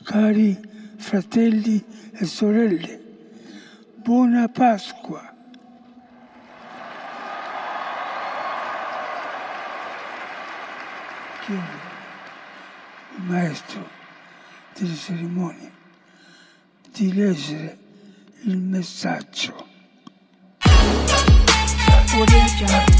Cari fratelli e sorelle, buona Pasqua. Chiedo al maestro delle cerimonie di leggere il messaggio. Audio Jungle.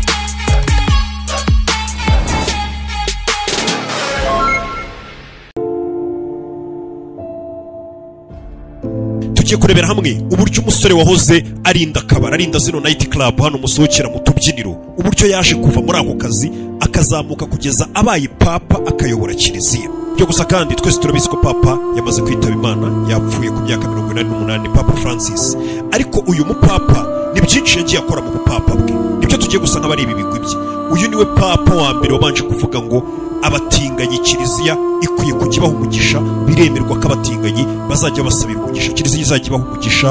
Tugiye kurebera hamwe uburyo umusore wahoze arinda akabari, arinda zino night club hano musohokera mu tubyiniro, uburyo yaje kuva muri ako kazi akazamuka kugeza abaye papa akayobora kiliziya. Byo gusa kandi twese turabizi ko papa yamaze kwitaba Imana, yapfuye ku myaka 88, Papa Francis. Ariko uyu mupapa ni byinshi yagiye akora mu bupapa bwe, nibyo tugiye gusa nk'abareba ibigwi bye. Uyu niwe papa wa mbere wabanje kuvuga ngo abatinganyi kiliziya ikwiye kujya ibaha umugisha, biremerwa ko abatinganyi bazajya basabira umugisha, kiliziya izajya ibaha umugisha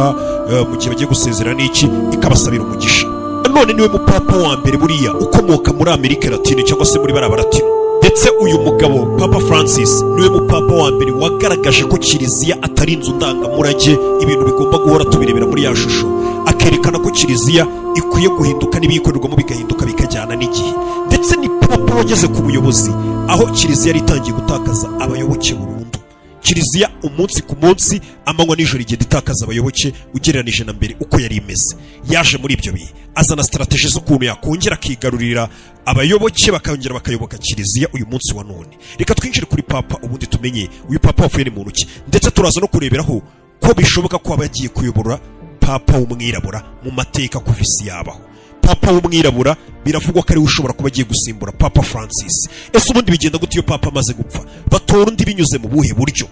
mu gihe bagiye gusezera n'iki, ikabasabira umugisha. None niwe mupapa wa mbere buriya ukomoka muri Amerika Latine cyangwa se muri bariya Balatino. Ndetse uyu mugabo Papa Francis niwe mupapa wa mbere wagaragaje ko kiliziya atari inzu ndangamurage, ibintu bigomba guhora tubirebera muri ya shusho, akerekana ko kiliziya ikwiye guhinduka n'ibiyikorerwamo bigahinduka bikajyana n'igihe. Ndetse ni papa wageze ku buyobozi aho kiliziya yari itangiye gutakaza abayoboke burundu. Kiliziya umunsi ku munsi, amanywa n'ijoro, igenda itakaza abayoboke ugereranije na mbere uko yari imeze. Yaje muri ibyo bihe azana strategy z'ukuntu yakongera akigarurira abayoboke bakongera bakayoboka kiliziya uyu munsi wa none. Reka twinjire kuri papa ubundi tumenye uyu papa wapfuye ni muntu ki, ndetse turaza no kureberaho ko bishoboka ko aba yagiye kuyobora papa w'umwirabura mu mateka kuva isi yabaho. Papa w'umwirabura biravugwa ko ari we ushobora kuba agiye gusimbura Papa Francis. Ese ubundi bigenda gute iyo papa amaze gupfa? Batora undi binyuze mu buhe buryo?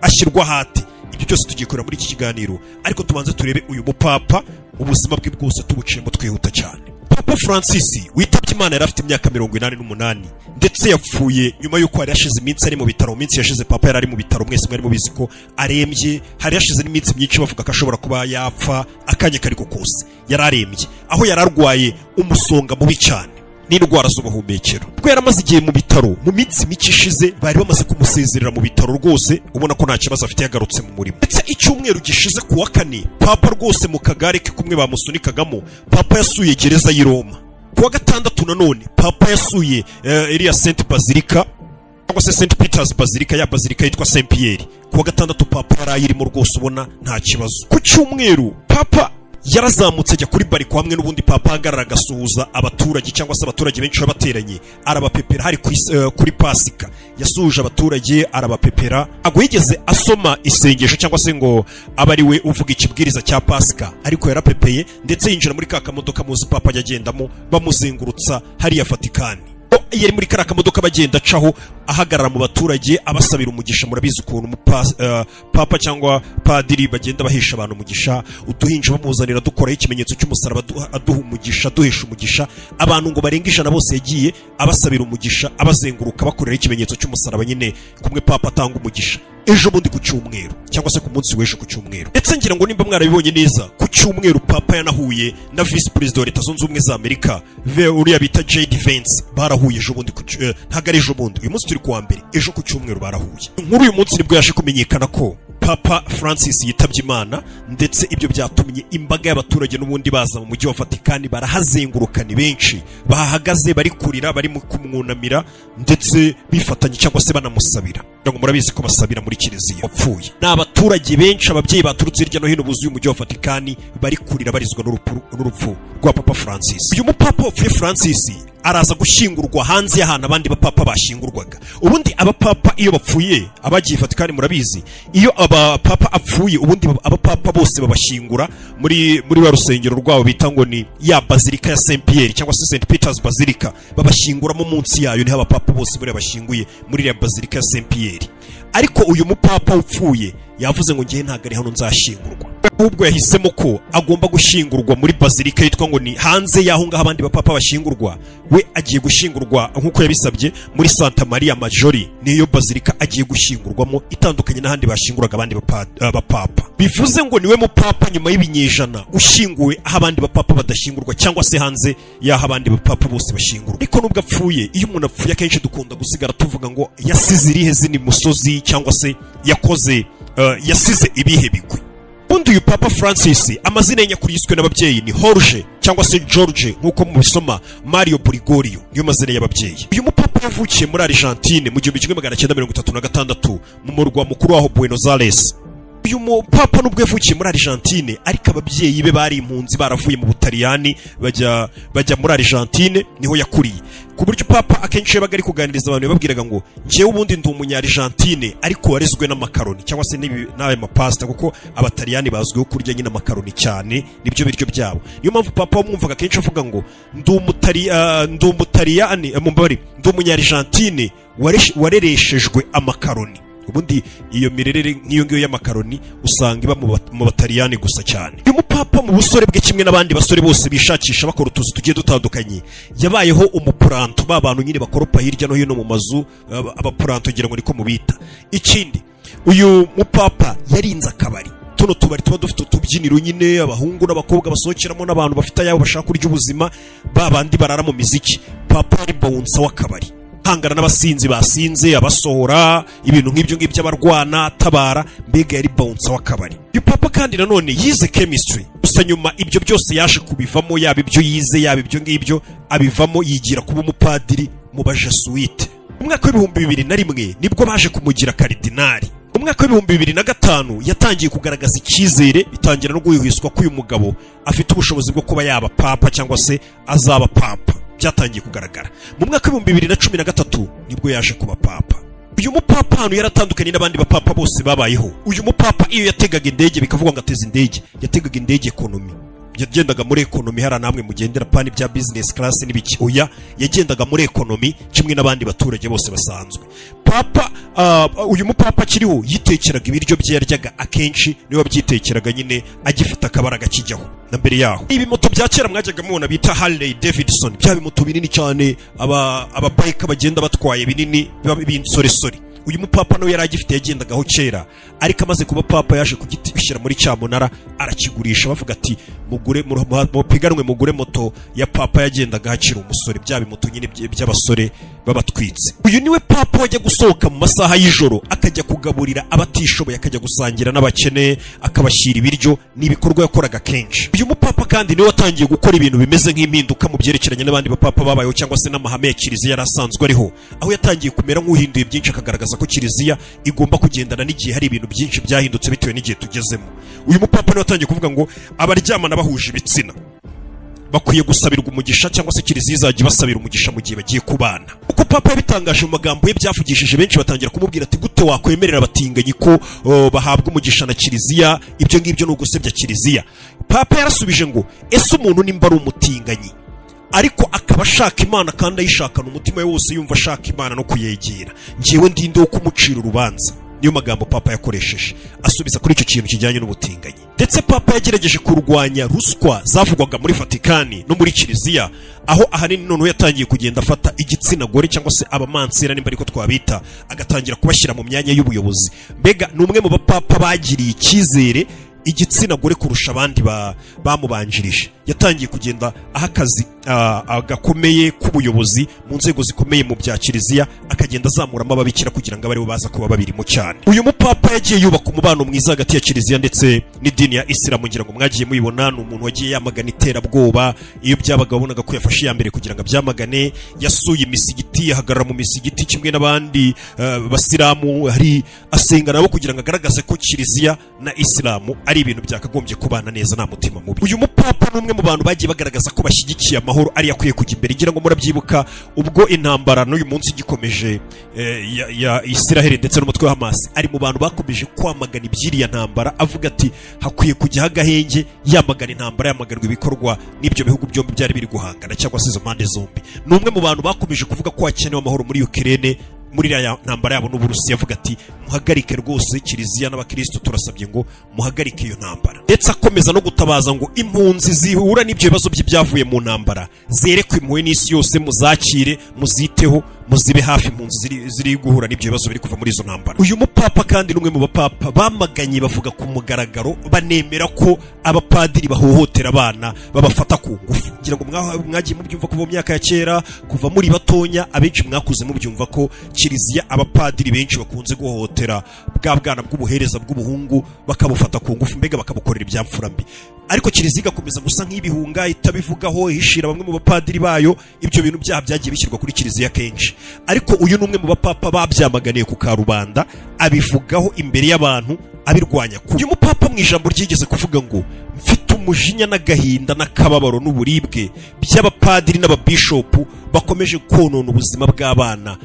Ashyirwa hati? Ibyo byose tugiye kureba muri iki kiganiro, ariko tubanze turebe uyu mupapa ubuzima bwe bwose tubuciyemo twihuta cyane. Papa Francis witabye Imana yari afite imyaka 88, ndetse yapfuye nyuma y'uko hari hashize iminsi ari mu bitaro. Mu minsi yashize papa yari ari mu bitaro, mwese mwari mubizi ko arembye, hari hashize n'iminsi myinshi bavuga ko ashobora kuba yapfa akanya kariko kose. Yari arembye, aho yari arwaye umusonga mubi cyane n'indwara z'ubuhumekero. Ubwo yari amaze igihe mu bitaro, mu minsi mike ishize bari bamaze kumusezerera mu bitaro rwose, ubona ko nta kibazo afite, yagarutse mu murimo. Ndetse icyumweru gishize ku wa kane, papa rwose mu kagare ke kumwe bamusunikagamo, papa yasuye gereza y'i Roma. Ku wa gatandatu nanone papa yasuye iriya Saint Basilica cyangwa se Saint Peter's Basilica, ya basilica yitwa Saint Pierre. Ku wa gatandatu papa yari ayirimo rwose, ubona nta kibazo. Ku cyumweru papa yarazamutse ajya kuri bariko hamwe n'ubundi papa ahagarara agasuhuza abaturage cyangwa se abaturage benshi babateranye, arabapepera. Hari kuri Pasika yasuhuje abaturage arabapepera. Ntabwo yigeze asoma isengesho cyangwa se ngo abe ari we uvuga ikibwiriza cya Pasika, ariko yarapepeye ndetse yinjira muri ka kamodoka muzi papa ajya agendamo, bamuzengurutsa hariya Vatikani. Yari muri kariya kamodoka bagenda acaho ahagarara mu baturage abasabira umugisha. Murabizi ukuntu papa cyangwa padiri bagenda bahesha abantu umugisha, uduhinja bamuzanira dukoraho ikimenyetso cy'umusaraba, aduha umugisha, aduhesha umugisha. Abantu ngo barenga 100 bose yagiye abasabira umugisha, abazenguruka bakoreraho ikimenyetso cy'umusaraba nyine kumwe papa atanga umugisha. Ejo bundi ku cyumweru cyangwa se ku munsi w'ejo ku cyumweru, ndetse ngira ngo nimba mwarabibonye neza, ku cyumweru papa yanahuye na vice president wa Leta Zunze Ubumwe za Amerika uriya bita J.D. Vance. Barahuye ejo bundi, ntabwo ari ejo bundi, uyu munsi turi kuwa mbere, ejo ku cyumweru barahuye. Inkuru uyu munsi nibwo yaje kumenyekana ko Papa Francis yitabye Imana, ndetse ibyo byatumye imbaga y'abaturage n'ubundi baza mu mujyi wa Vatikani barahazenguruka, ni benshi bahahagaze bari kurira, bari kumwunamira ndetse bifatanya cyangwa se banamusabira. Ngo murabizi ko basabira muri kiliziya wapfuye. Ni abaturage benshi, ababyeyi baturutse hirya no hino buzuye umujyi wa Vatikani bari kurira barizwa n'urupfu rwa Papa Francis. Uyu mupapa wapfuye Francis araza gushyingurwa hanze y'ahantu abandi bapapa bashyingurwaga. Ubundi abapapa iyo bapfuye, abagiye Vatikani murabizi, iyo abapapa apfuye ubundi abapapa bose babashyingura muri rwa rusengero rwabo bita ngo ni ya Basilica ya Saint Pierre cyangwa se Saint Peter's Basilica, babashyinguramo munsi yayo, niho abapapa bose bari bashyinguye muri ya Basilica ya Saint Pierre. Ariko uyu mupapa upfuye Yavuze ngo ngiye ntabwo ari hano nzashyingurwa, ahubwo yahisemo ko agomba gushyingurwa muri bazilika yitwa ngo ni hanze y'aho ngaho abandi bapapa bashyingurwa. We agiye gushyingurwa nk'uko yabisabye muri Santa Maria Maggiore, niyo bazilika agiye gushyingurwamo, itandukanye n'ahandi bashyinguraga abandi bapapa. Bivuze ngo niwe mupapa nyuma y'ibinyejana ushyinguwe aho abandi bapapa badashyingurwa, cyangwa se hanze y'aho abandi bapapa bose bashyingurwa. Ariko nubwo apfuye, iyo umuntu apfuye akenshi dukunda gusigara tuvuga ngo yasize irihe zini musozi, cyangwa se yakoze yasize ibihe bigwi. Ubundi uyu Papa Francis, amazina ye nyakuri yiswe n'ababyeyi ni Jorge cyangwa se George nk'uko mubisoma, Mario Bergoglio, niyo mazina y'ababyeyi. Uyu mupapa yavukiye muri Argentine mu 1936 mu murwa mukuru waho Buenos Aires. Uyu mupapa nubwo yavukiye muri Argentine, ariko ababyeyi be bari impunzi, baravuye mu Butaliyani bajya muri Argentine, niho yakuriye. Ku buryo papa akenshi yabaga ari kuganiriza abantu yababwiraga ngo njyewe ubundi ndi umunya Argentine ariko warezwe n'amakaroni cyangwa se n'ayo mapasta, kuko abataliyani bazwiho kurya nyine amakaroni cyane, nibyo biryo byabo. Niyo mpamvu papa wamwumvaga kenshi avuga ngo ndi umutaliyani, mumbabarire, ndi umunya Argentine warereshejwe amakaroni. Ubundi iyo mirerere nk'iyo ngiyo y'amakaroni usanga iba mu bataliyani gusa cyane. Uyu mupapa mu busore bwe, kimwe n'abandi basore bose bishakisha bakora utuzi tugiye dutandukanye, yabayeho umupuranto, ba bantu nyine bakoropa hirya no hino mu mazu, abapuranto ngira ngo niko mubita. Ikindi, uyu mupapa yarinze akabari, tuno tubari tuba dufite utubyiniro nyine abahungu n'abakobwa basohokeramo n'abantu bafite ayabo bashaka kurya ubuzima, ba bandi barara mu miziki. Papa yari bouncer w'akabari, hangana n'abasinzi basinze, abasohora ibintu nk'ibyo ngibyo, abarwana atabara, mbega yari bouncer w'akabari. Uyu papa kandi nanone yize chemistry, gusa nyuma ibyo byose yaje kubivamo, yaba ibyo yize yaba ibyo ngibyo abivamo, yigira kuba umupadiri mu bajesuite. Mu mwaka w'2001 nibwo baje kumugira karidinali. Mu mwaka w'2005 yatangiye kugaragaza icyizere, bitangira no guhwiswa ko uyu mugabo afite ubushobozi bwo kuba yaba papa cyangwa se azaba papa. Byatangiye kugaragara mu mwaka w'2013 nibwo yaje kuba papa. Uyu mupapa hano yaratandukanye n'abandi bapapa bose babayeho. Uyu mupapa iyo yategaga indege, bikavuga ngo ateze indege, yategaga indege economy, yagendaga muri economy. Hari namwe mugendera pani bya business class n'ibiki, oya, yagendaga muri economy kimwe n'abandi baturage bose basanzwe. Papa uyu mupapa akiriho yitekeraga ibiryo bye yaryaga, akenshi niwe wabyitekeraga nyine, agifite akabaraga kijyaho na mbere yaho. Ibi moto bya kera mwajyaga mubona bita Harley Davidson, bya bimoto binini cyane aba biker bagenda batwaye binini biba b'insoresore, uyu mupapa nawe yari agifite, yagendagaho kera. Ariko amaze kuba papa yaje kugishyira muri cyamunara, arakigurisha, bavuga ati mugure, mupiganwe mugure moto ya papa yagendaga hakiri umusore, bya bimoto nyine by'abasore babatwitse. Uyu niwe papa wajya gusohoka mu masaha y'ijoro akajya kugaburira abatishoboye, akajya gusangira n'abakene, akabashyira ibiryo, ni ibikorwa yakoraga kenshi. Uyu mupapa kandi niwe watangiye gukora ibintu bimeze nk'impinduka mu byerekeranye n'abandi bapapa babayeho, cyangwa se n'amahame ya kiliziya yari asanzwe ariho, aho yatangiye kumera nk'uhinduye byinshi, akagaragaza ko kiliziya igomba kugendana n'igihe, hari ibintu byinshi byahindutse bitewe n'igihe tugezemo. Uyu mupapa niwe watangiye kuvuga ngo abaryamana bahuje ibitsina bakwiye gusabirwa umugisha, cyangwa se kiliziya izajya ibasabira umugisha mu gihe bagiye kubana. Uko papa yabitangaje mu magambo ye byavugishije benshi, batangira kumubwira ati gute wakwemerera abatinganyi ko bahabwa umugisha na kiliziya, ibyo ngibyo ni ugusebya kiliziya. Papa yarasubije ngo ese umuntu nimba ari umutinganyi ariko akaba ashaka Imana kandi ayishakana umutima we wose, yumva ashaka Imana no kuyegera, njyewe ndinde wo kumucira urubanza? Niyo magambo papa yakoresheje asubiza kuri icyo kintu kijyanye n'ubutinganyi. Ndetse papa yagerageje kurwanya ruswa zavugwaga muri Vatikani no muri kiliziya, aho ahanini noneho yatangiye kugenda afata igitsina gore cyangwa se abamansera nimba ariko twabita, agatangira kubashyira mu myanya y'ubuyobozi. Mbega ni umwe mu bapapa bagiriye icyizere igitsina gore kurusha abandi bamubanjirije. Yatangiye kugenda aha akazi gakomeye k'ubuyobozi mu nzego zikomeye mu bya kiliziya, akagenda azamuramo ababikira kugira ngo abe aribo baza kuba babirimo cyane. Uyu mupapa yagiye yubaka umubano mwiza hagati ya kiliziya ndetse n'idini ya Isilamu, ngira ngo mwagiye muyibona. Ni umuntu wagiye yamagana iterabwoba, iyo byabaga wabonaga ko yafashe iya mbere kugira ngo abyamagane. Yasuye imisigiti, ahagarara mu misigiti kimwe n'abandi basilamu, hari asenga nabo kugira ngo agaragaze ko kiliziya na Isilamu ari ibintu byakagombye kubana neza nta mutima mubi. Uyu mupapa ni umwe mu bantu bagiye bagaragaza ko bashyigikiye amahoro ari akwiye kujya imbere. Ngira ngo murabyibuka ubwo intambara n'uyu munsi igikomeje ya Isiraheli ndetse n'umutwe wa Hamas, ari mu bantu bakomeje kwamagana iby'iriya ntambara, avuga ati hakwiye kujyaho agahenge, yamagana intambara, yamaganwa ibikorwa n'ibyo bihugu byombi byari biri guhangana cyangwa se izo mpande zombi. Ni umwe mu bantu bakomeje kuvuga ko hakenewe amahoro muri Ukraine Muri iriya ntambara yabo n'Uburusiya, avuga ati: "Muhagarike rwose, Kiliziya n'abakristo turasabye ngo muhagarike iyo ntambara." Ndetse akomeza no gutabaza ngo impunzi zihura n'ibyo bibazo by'ibyavuye mu ntambara zerekwe impuhwe n'isi yose, muzakire, muziteho, muzibe hafi impunzi ziri guhura n'ibyo bibazo biri kuva muri izo ntambara. Uyu mupapa kandi ni umwe mu bapapa bamaganye, bavuga ku mugaragaro, banemera ko abapadiri bahohotera abana, babafata ku ngufu. Ngira ngo mwagiye mubyumva kuva mu myaka ya kera, kuva muri batonya, abenshi mwakuze mubyumva ko Kiliziya, abapadiri benshi bakunze guhohotera bwa bwana bw'ubuhereza bw'ubuhungu, bakabufata ku ngufu, mbega bakabukorera ibyamfura mbi. Ariko Kiliziya igakomeza gusa nk'ibihunga, itabivugaho, ihishira bamwe mu bapadiri bayo. Ibyo bintu byaha byagiye bishyirwa kuri Kiliziya kenshi, ariko uyu ni umwe mu bapapa babyamaganiye ku karubanda, abivugaho imbere y'abantu, abirwanya. Ku uyu mupapa mu ijambo ryigeze kuvuga ngo: "Mfite umujinya n'agahinda n'akababaro n'uburibwe by'abapadiri n'ababishopu bakomeje konona ubuzima bw'abana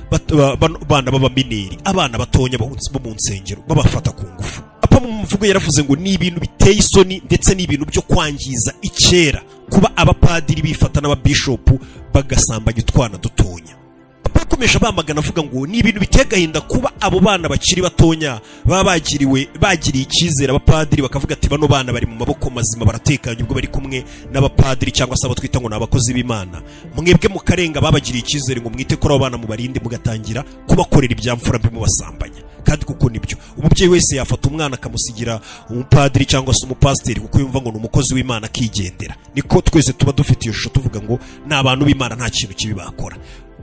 bana b'abamineri, abana batonya bo mu nsengero, babafata ku ngufu." Papa mu mvugo yaravuze ngo ni ibintu biteye isoni, ndetse ni ibintu byo kwangiza icyera kuba abapadiri bifata n'ababishopu bagasambanya utwana dutonya. Papa yakomeje bamagana avuga ngo ni ibintu biteye agahinda kuba abo bana bakiri batonya baba bagiriye icyizere abapadiri, bakavuga ati: "Bano bana bari mu maboko mazima, baratekanye ubwo bari kumwe n'abapadiri cyangwa se abo twita ngo ni abakozi b'Imana." Mwebwe mukarenga babagiriye icyizere ngo mwite kuri abo bana, mubarinde, mugatangira kubakorera ibyamfura mbi, mubasambanya. Kandi kuko nibyo, umubyeyi wese yafata umwana akamusigira umupadiri cyangwa se umupasiteri kuko yumva ngo ni umukozi w'Imana, akigendera. Niko twese tuba dufite iyo shusho, tuvuga ngo ni abantu b'Imana, nta kintu kibi bakora.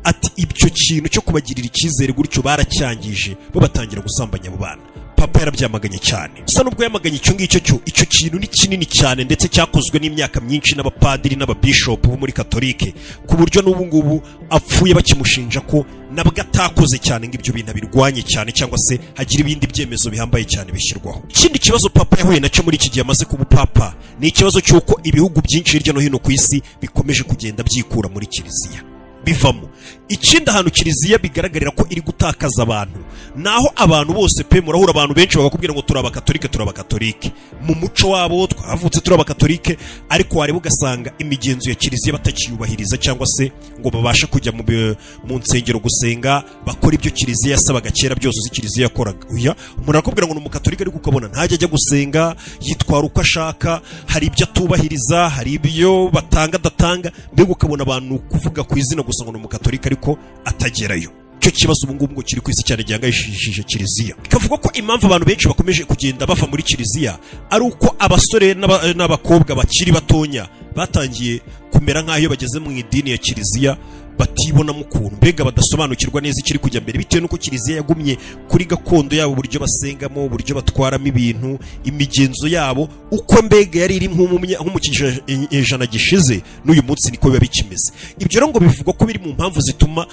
Ati: "Ibyo kintu cyo kubagirira icyizere gutyo baracyangije, bo batangira gusambanya abo bana." Papa yarabyamaganye cyane. Gusa nubwo yamaganye icyo ngicyo cyo, icyo kintu ni kinini cyane, ndetse cyakozwe n'imyaka myinshi n'abapadiri n'ababishopu bo muri Katolike, ku buryo n'ubu ngubu apfuye bakimushinja ko nabwo atakoze cyane ngo ibyo bintu abirwanye cyane, cyangwa se hagira ibindi byemezo bihambaye cyane bishyirwaho. Ikindi kibazo papa yahuye nacyo muri iki gihe amaze kuba papa ni ikibazo cy'uko ibihugu byinshi hirya no hino ku isi bikomeje kugenda byikura muri Kiliziya, bivamo. Ikindi, ahantu Kiliziya bigaragarira ko iri gutakaza abantu, naho abantu bose pe murahura abantu benshi bakakubwira ngo turi abakatolike, turi abakatolike mu muco wabo, twavutse turi abakatolike, ariko wareba ugasanga imigenzo ya Kiliziya batakiyubahiriza, cyangwa se ngo babashe kujya mu nsengero gusenga, bakora ibyo Kiliziya yasabaga kera byose, uzi Kiliziya yakoraga. Oya, umuntu arakubwira ngo ni umukatolike, ariko ukabona ntajya ajya gusenga, yitwara uko ashaka, hari ibyo atubahiriza, hari ibyo batanga adatanga, mbega ukabona abantu kuvuga ku izina gusa ngo ni umukatolike ariko atagerayo. Icyo kibazo ubu ngubu ngo kiri ku isi cyane, gihangayishije Kiliziya. Bikavuga ko impamvu abantu benshi bakomeje kugenda bava muri Kiliziya ari uko abasore n'abakobwa bakiri batonya batangiye kumera nk'aho iyo bageze mu idini ya Kiliziya batibonamo ukuntu, mbega badasobanukirwa neza ikiri kujya mbere, bitewe n'uko Kiliziya yagumye kuri gakondo yabo, uburyo basengamo, uburyo batwaramo ibintu, imigenzo yabo uko mbega yari iri nko mu kinyejana gishize, n'uyu munsi niko biba bikimeze. Ibyo rero ngo bivugwa ko biri mu mpamvu zituma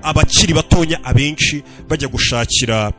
abakiri batonya abenshi bajya gushakira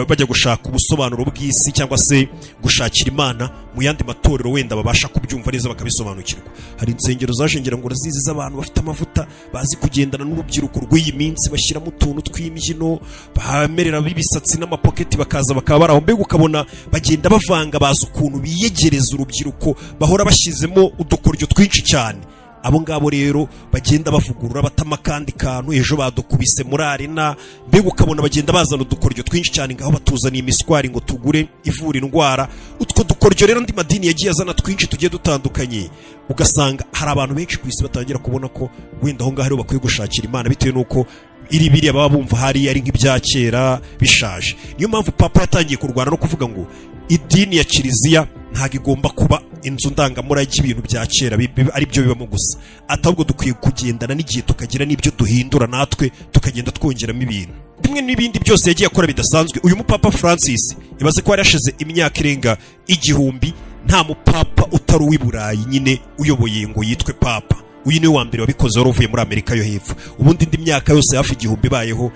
bajya gushaka ubusobanuro bw'isi, cyangwa se gushakira Imana mu yandi matorero, wenda babasha kubyumva neza bakabisobanukirwa. Hari insengero zaje, ngira ngo urazizi, z'abantu bafite amavuta, bazi kugendana n'urubyiruko rw'iyi minsi, bashyiramo utuntu tw'imbyino, bamerera ibisatsi n'amapoketi, bakaza bakaba bari aho, mbega ukabona bagenda bavanga, bazi ukuntu biyegereza urubyiruko, bahora bashyizemo udukoryo twinshi cyane. Abo ngabo rero bagenda bavugurura, batama akandi kantu, ejo badukubise muri arena, mbega ukabona bagenda bazana udukoryo twinshi cyane, ngaho batuzaniye imiswari ngo tugure ivura indwara. Utwo dukoryo rero andi madini yagiye azana twinshi tugiye dutandukanye, ugasanga hari abantu benshi ku isi batangira kubona ko wenda aho ngaho ariho bakwiye gushakira Imana, bitewe n'uko iri biriya baba bumva hari ari nk'ibya kera bishaje. Niyo mpamvu papa yatangiye kurwana no kuvuga ngo idini ya Kiliziya ntabwo igomba kuba inzu ndangamurage ibintu bya kera ari byo bibamo gusa, ahubwo dukwiye kugendana n'igihe, tukagira n'ibyo duhindura natwe, tukagenda twongeramo ibintu bimwe n'ibindi byose yagiye akora bidasanzwe. Uyu mupapa Francis, ibaze ko yari yashize imyaka irenga 1000 nta mupapa utari uw'i Burayi nyine uyoboye ngo yitwe papa. Uyu niwe wa mbere wabikoze wari uvuye muri Amerika yo Hepfo. Ubundi indi myaka yose hafi 1000 ibayeho,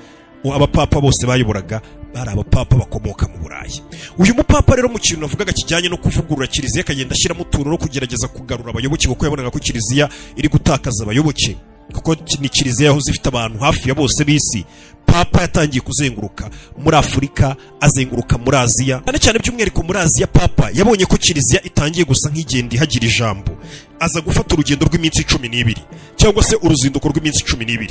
abapapa bose bayoboraga bari abapapa bakomoka mu Burayi. Uyu mupapa rero mu kintu navugaga kijyanye no kuvugurura Kiliziya, akagenda ashyiramo utuntu no kugerageza kugarura abayoboke, kuko yabonaga ko Kiliziya iri gutakaza abayoboke, kuko ni Kiliziya yahoze ifite abantu hafi ya bose b'isi. Papa yatangiye kuzenguruka muri Afurika, azenguruka muri Aziya, cyane cyane by'umwihariko muri Aziya. Papa yabonye ko Kiliziya itangiye gusa nk'igenda ihagira ijambo, aza gufata urugendo rw'iminsi 12, cyangwa se uruzinduko rw'iminsi 12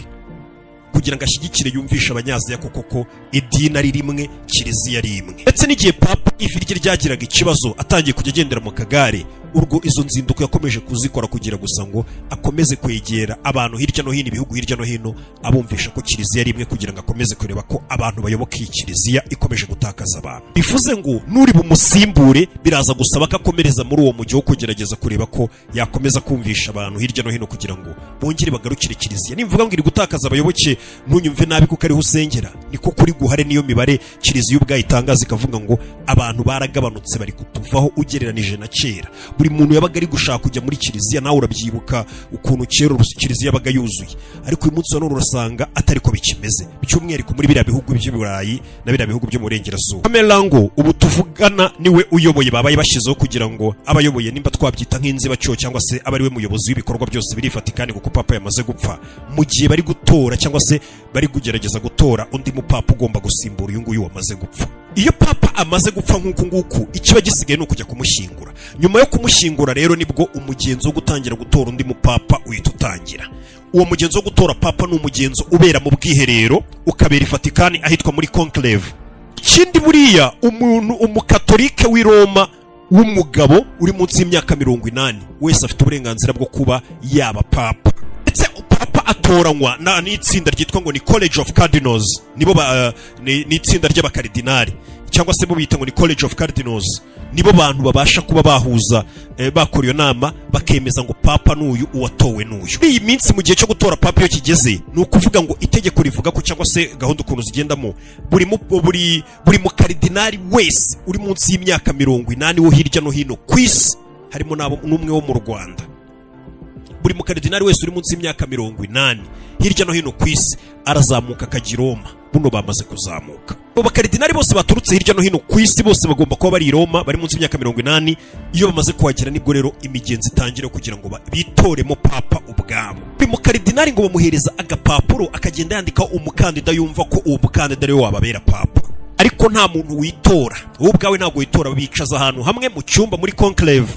kugira Kugira ngo ashyigikire, yumvishe Abanyaziya ko koko idini ari rimwe, kiliziya ari imwe. Ndetse n'igihe papa ivi rye ryagiraga ikibazo, atangiye kujya agendera mu kagare, urwo izo nzinduko yakomeje kuzikora kugira gusa ngo akomeze kwegera abantu hirya no hino, ibihugu hirya no hino, abumvisha ko kiliziya ari imwe, kugira ngo akomeze kureba ko abantu bayoboka iyi kiliziya ikomeje gutakaza abantu. Bivuze ngo nuri bumusimbure biraza gusaba ko akomereza muri uwo mujyi wo kugerageza kureba ko yakomeza kumvisha abantu hirya no hino kugira ngo bongere bagarukire kiliziya. Nimvuga ngo iri gutakaza abayoboke, ntunyumve nabi kuko ariho usengera, niko kuri guhare. Niyo mibare kiliziya ubwayo itangaza, ikavuga ngo abantu baragabanutse, bari kutuvaho ugereranije na kera. Buri muntu yabaga ari gushaka kujya muri kiliziya. Nawe urabyibuka ukuntu kera kiliziya yabaga yuzuye, ariko uyu munsi wa none urasanga atari ko bikimeze, by'umwihariko muri biriya bihugu by'i Burayi na biriya bihugu byo mu burengerazuba. Camerlengo ubu tuvugana niwe uyoboye, babaye bashyizeho kugira ngo abayoboye, nimba twabyita nk'inzibacyuho, cyangwa se abe ari we muyobozi w'ibikorwa byose biri Vatikani, kuko papa yamaze gupfa, mu gihe bari gutora cyangwa se bari kugerageza gutora undi mupapa ugomba gusimbura uyu nguyu wamaze gupfa. Iyo papa amaze gupfa nk'uku nguku, ikiba gisigaye ni ukujya kumushyingura. Nyuma yo kumushyingura rero, nibwo umugenzo wo gutangira gutora undi mupapa uhita utangira. Uwo mugenzo wo gutora papa ni umugenzo ubera mu bwiherero, ukabera i Vatikani ahitwa muri conclave. Ikindi, buriya umuntu umukatolike w'i Roma w'umugabo uri munsi y'imyaka 80 wese afite uburenganzira bwo kuba yaba papa. Ndetse papa atoranywa n'itsinda ryitwa ngo ni College of Cardinals. Nibo ni itsinda ry'abakaridinari, cyangwa se bo bita ngo ni College of Cardinals. Nibo bantu babasha kuba bahuza, bakora iyo nama, bakemeza ngo papa n'uyu, uwatowe n'uyu. Muri iyi minsi, mu gihe cyo gutora papa iyo kigeze, ni ukuvuga ngo itegeko rivuga ko, cyangwa se gahunda ukuntu zigendamo, buri mukaridinari wese uri munsi y'imyaka 80 wo hirya no hino ku isi, harimo n'umwe wo mu Rwanda, buri mukaridinari wese uri munsi y'imyaka 80 hirya no hino ku isi arazamuka akajya i Roma. Buno bamaze kuzamuka. Abo bakaridinari bose baturutse hirya no hino ku isi, bose bagomba kuba bari i Roma, bari munsi y'imyaka 80. Iyo bamaze kuhagera, nibwo rero imigenzo itangira kugira ngo bitoremo papa ubwabo. Buri mukaridinari ngo bamuhereza agapapuro, akagenda yandikaho umukandida yumva ko uwo mukandida ariwe wababera papa. Ariko nta muntu witora, wowe ubwawe ntabwo witora. Bicaza ahantu hamwe mu cyumba muri conclave,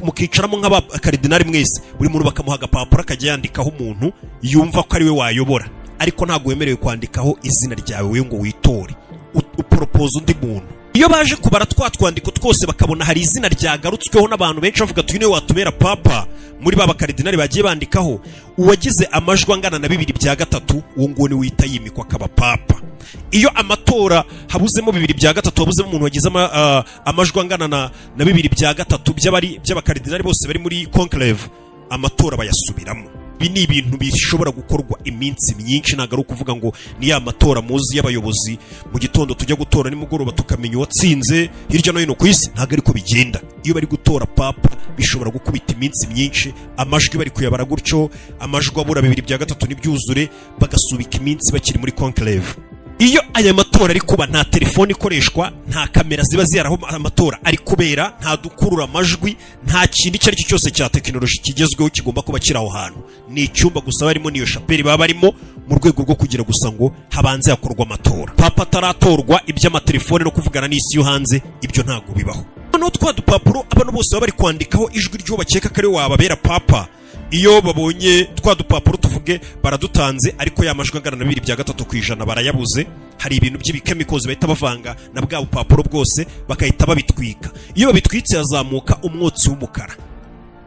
mukicaramo nk'abakaridinari mwese, buri muntu bakamuha agapapuro akajya yandikaho umuntu yumva ko ariwe wayobora. Ariko ntabwo wemerewe kwandikaho izina ryawe wowe ngo witore, uporopoza undi muntu. Iyo baje kubara twa twandiko twose, bakabona hari izina ryagarutsweho n'abantu benshi bavuga ati: "Uyu niwe watubera papa", muri ba bakaridinari bagiye bandikaho, uwagize amajwi angana na bibiri bya gatatu, uwo nguwo niwe uhita yimikwa akaba papa. Iyo amatora habuzemo bibiri bya gatatu, habuzemo umuntu wagize amajwi angana na bibiri bya gatatu by'abari by'abakaridinari bose bari muri conclave, amatora bayasubiramo. Ibi ni ibintu bishobora gukorwa iminsi myinshi. Ntabwo ari ukuvuga ngo ni ya matora muzi y'abayobozi, mu gitondo tujya gutora, nimugoroba tukamenya uwatsinze hirya no hino ku isi. Ntabwo ariko bigenda. Iyo bari gutora papa bishobora gukubita iminsi myinshi, amajwi bari kuyabara gutyo, amajwi abura bibiri bya gatatu ntibyuzure, bagasubika iminsi bakiri muri conclave. Iyo aya matora ari kuba, nta telefone ikoreshwa, nta kamera ziba zihari aho amatora ari kubera, nta dukurura amajwi, nta kintu icyo ari cyo cyose cya tekinoloji kigezweho kigomba kuba kiri aho hantu. Ni icyumba gusa barimo, n'iyo shapeli baba barimo, mu rwego rwo kugira gusa ngo habanze hakorwa amatora. Papa ataratorwa, iby'amatelefone no kuvugana n'isi yo hanze, ibyo ntabwo bibaho. Noneho twa dupapuro abantu bose baba bari kwandikaho ijwi ry'uwo bakeka ko ari we wababera papa, iyo babonye twa dupapuro, tuvuge baradutanze, ariko ya majwi angana na 2.3% barayabuze, hari ibintu by'ibikemikozi bahita bavanga na bwa bupapuro bwose, bagahita babitwika. Iyo babitwitse hazamuka umwotsi w'umukara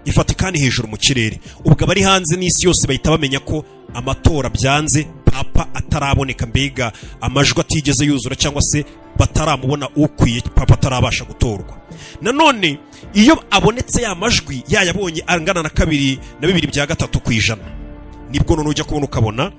i Vatikani hejuru mu kirere. Ubwo abari hanze n'isi yose bahita bamenya ko amatora byanze, papa ataraboneka, mbega amajwi atigeze yuzura cyangwa se bataramubona ukwiye, papa atarabasha gutorwa. Nanone iyo abonetse, ya majwi yayabonye angana na kabiri na 2.3%, nibwo none ujya kubona ukabona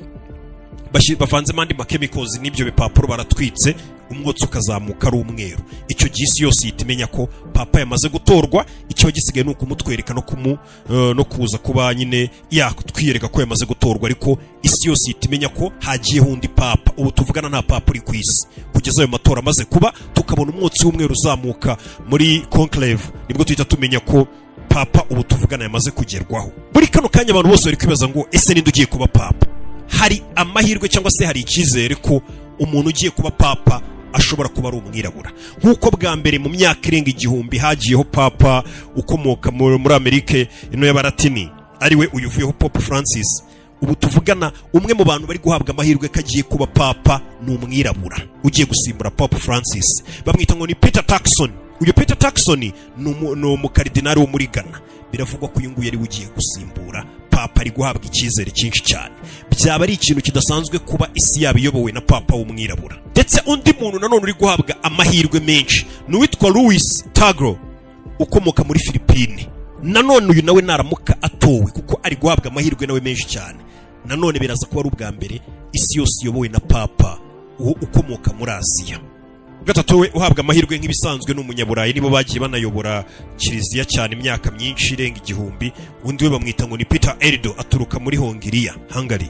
bavanzemo andi makemikozi n'ibyo bipapuro baratwitse, umwotsi ukazamuka ari umweru. Icyo gihe isi yose ihita imenya ko papa yamaze gutorwa. Ikiba gisigaye ni ukumutwereka no kuza kuba nyine yakutwiyereka ko yamaze gutorwa, ariko isi yose ihita imenya ko hagiyeho undi papa. Ubu tuvugana nta papa uri ku isi kugeza ayo matora amaze kuba, tukabona umwotsi w'umweru uzamuka muri conclave, nibwo tuhita tumenya ko papa ubu tuvugana yamaze kugerwaho. Muri kano kanya abantu bose bari kwibaza ngo: "Ese ninde ugiye kuba papa?" Hari amahirwe cyangwa se hari icyizere ko umuntu ugiye kuba papa ashobora kuba ari umwirabura, nk'uko bwa mbere mu myaka irenga 1000 hagiyeho papa ukomoka muri Amerika ino y'Abaratini, ariwe uyu uvuyeho, Pope Francis. Ubu tuvugana, umwe mu bantu bari guhabwa amahirwe ko agiye kuba papa ni umwirabura ugiye gusimbura Papa Francis, bamwita ngo ni Peter Turkson. Uyu Peter Turkson ni umukaridinari wo muri Ghana. Biravugwa ko uyu nguyu ari we ugiye gusimbura papa, ari guhabwa icyizere cyinshi cyane. Byaba ari ikintu kidasanzwe kuba isi yaba iyobowe na papa w'umwirabura. Ndetse undi muntu nanone uri guhabwa amahirwe menshi ni uwitwa Luis Tagle ukomoka muri Filipine. Nanone uyu nawe naramuka atowe, kuko ari guhabwa amahirwe nawe menshi cyane, nanone biraza kuba ari ubwa mbere isi yose iyobowe na papa uwo ukomoka muri Aziya. Gatatu we uhabwa amahirwe nk'ibisanzwe ni umunyaburayi, nibo bagiye banayobora kiliziya cyane imyaka myinshi irenga 1000. Undi we bamwita ngo ni Peter Erdo, aturuka muri Hongiriya, Hungary.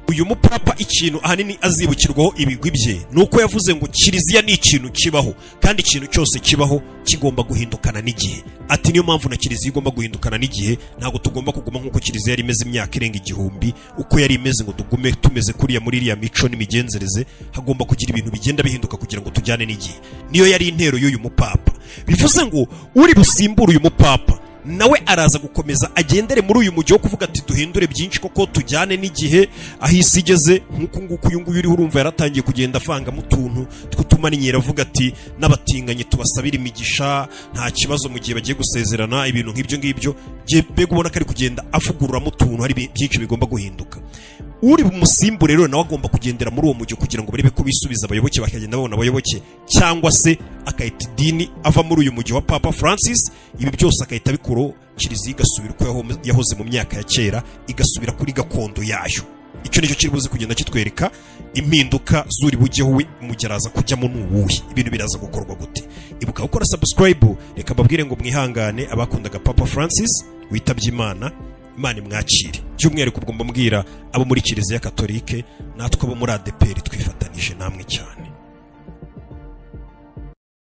Uyu mupapa ikintu ahanini azibukirwaho ibigwi bye ni uko yavuze ngo kiliziya ni ikintu kibaho, kandi ikintu cyose kibaho kigomba guhindukana n'igihe. Ati niyo mpamvu na kiliziya igomba guhindukana n'igihe, ntabwo tugomba kuguma nk'uko kiliziya yari imeze imyaka irenga 1000, uko yari imeze, ngo tugume tumeze kuriya muri iriya mico n'imigenzereze. Hagomba kugira ibintu bigenda bihinduka kugira ngo tujyane n'igihe. Niyo yari intero y'uyu mupapa. Bivuze ngo uri busimbure uyu mupapa nawe araza gukomeza agendere muri uyu mujyi wo kuvuga ati duhindure byinshi koko tujyane n'igihe aho isi igeze. Nk'uku nguku uyu nguyu uriho urumva yaratangiye kugenda avangamo utuntu tw'utumaninyera, avuga ati n'abatinganyi tubasabira imigisha, nta kibazo mu gihe bagiye gusezerana, ibintu nk'ibyo ngibyo. Mbega ubona ko ari kugenda avugururamo utuntu, hari byinshi bigomba guhinduka. Uri bumusimbure rero nawe agomba kugendera muri uwo mujyi kugira ngo barebe ko bisubiza abayoboke, bakagenda babona abayoboke, cyangwa se akahita idini ava muri uyu mujyi wa Papa Francis. Ibi byose akahita abikuraho, kiliziya igasubira uko yahoze mu myaka ya kera, igasubira kuri gakondo yayo. Icyo nicyo kiri buze kugenda kitwereka impinduka zuri bujyeho we mugeraza kujyamo n'uwuhe, ibintu biraza gukorwa gute. Ibuka gukora subscribe. Reka mbabwire ngo mwihangane, abakundaga Papa Francis witabye Imana, Imana imwakire. By'umwihariko ubwo mbabwira abo muri Kiliziya Katolike, natwe abo muri ADEPR twifatanije namwe cyane.